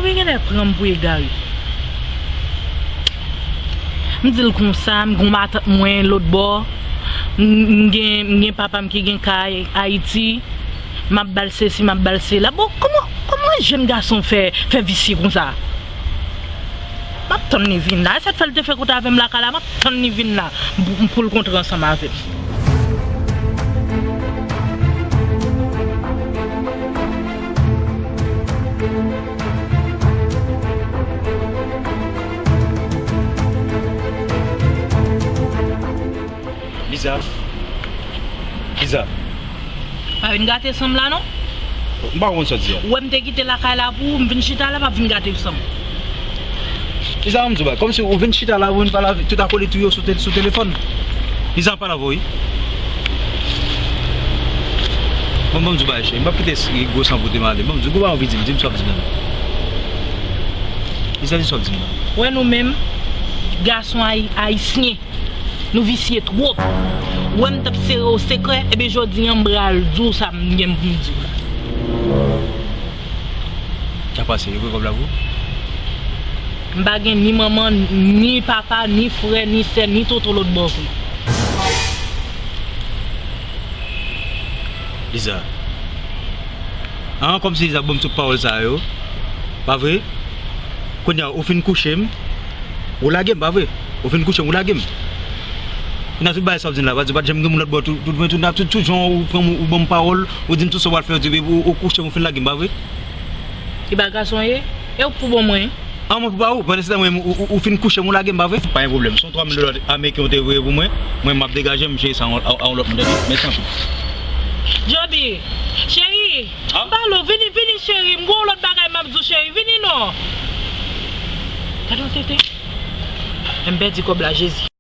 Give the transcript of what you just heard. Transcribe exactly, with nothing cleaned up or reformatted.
Mwen genlè pran m pou egare. M di l konsa, m gen matant mwen lòt bò. M, m gen, m gen papa m ki gen kay Ayiti. M ap ba l sesi, m ap ba l sela. Bon, kòman, kòman yon jèn gason fè, fè visye konsa? M ap tann li vin la. E sa k fè l te fè kote avè m lakay la. M ap tann li vin la. M pou, m pou l kontre ansanm avè m. Liza. Liza. Pa vin gate san m la non. M pa konn sa w di a. Ou wè m te kite lakay la pou ou, m vin chita la, pa vin gate san m. Liza, ban m di w bagay. Kòmsi ou vin chita la, ou vin pale avèk tout akolit ou yo sou te-, sou telefòn. Liza, m pale avè w, wi. Bon, ban m di w bagay, cheri. M p ap kite s-, gwo san pote m ale. Ban m di w, gwo bagay anvi di m, di m sa w ap di m nan. Liza, di sa w ap di m nan. Wè nou menm, gason ayi-, ayisyen. Nou visye twòp. Ou wè m t ap sere w sekrè, ebyen jodi a m pral di w sa m gen pou m di w la. Sa pase, yo voye kòb la pou ou? M pa gen ni manman, ni papa, ni frè, ni sè, ni tonton lòt bò vre. Liza. An, kòmsi Liza ban m tout pawòl sa yo. Pa vre? Kounye a, ou fin kouche m. Ou lage m, pa vre? Ou fin kouche m, ou lage m. Kounye a, tout bagay sa w ap di m la, pa di, pa t janm gen moun lòt bò, tout, tout, tout, tout, tout jan ou pran m, ou ban m pawòl, ou di m tout sa w pral fè, ou di, ou, ou kouche m, ou fin lage m, pa vre? Ki bagay gason ye? E ou k pou bon mwen? An, mwen pou ba ou, pandan se tan mwen, ou, ou, ou fin kouche m, ou lage m, pa vre? Pa gen pwoblèm, se yon twa mil dola ameriken ou te voye pou mwen, mwen m ap degaje m, m jere sa a yon, a, a yon lòt moun, tande? Mèsi anpil. Joby, cheri, m pale w, vini, vini, cheri, m gen yon lòt bagay m ap di w, cheri, vini non. Gade yon tenten. M pèdi kòb la, Jezi.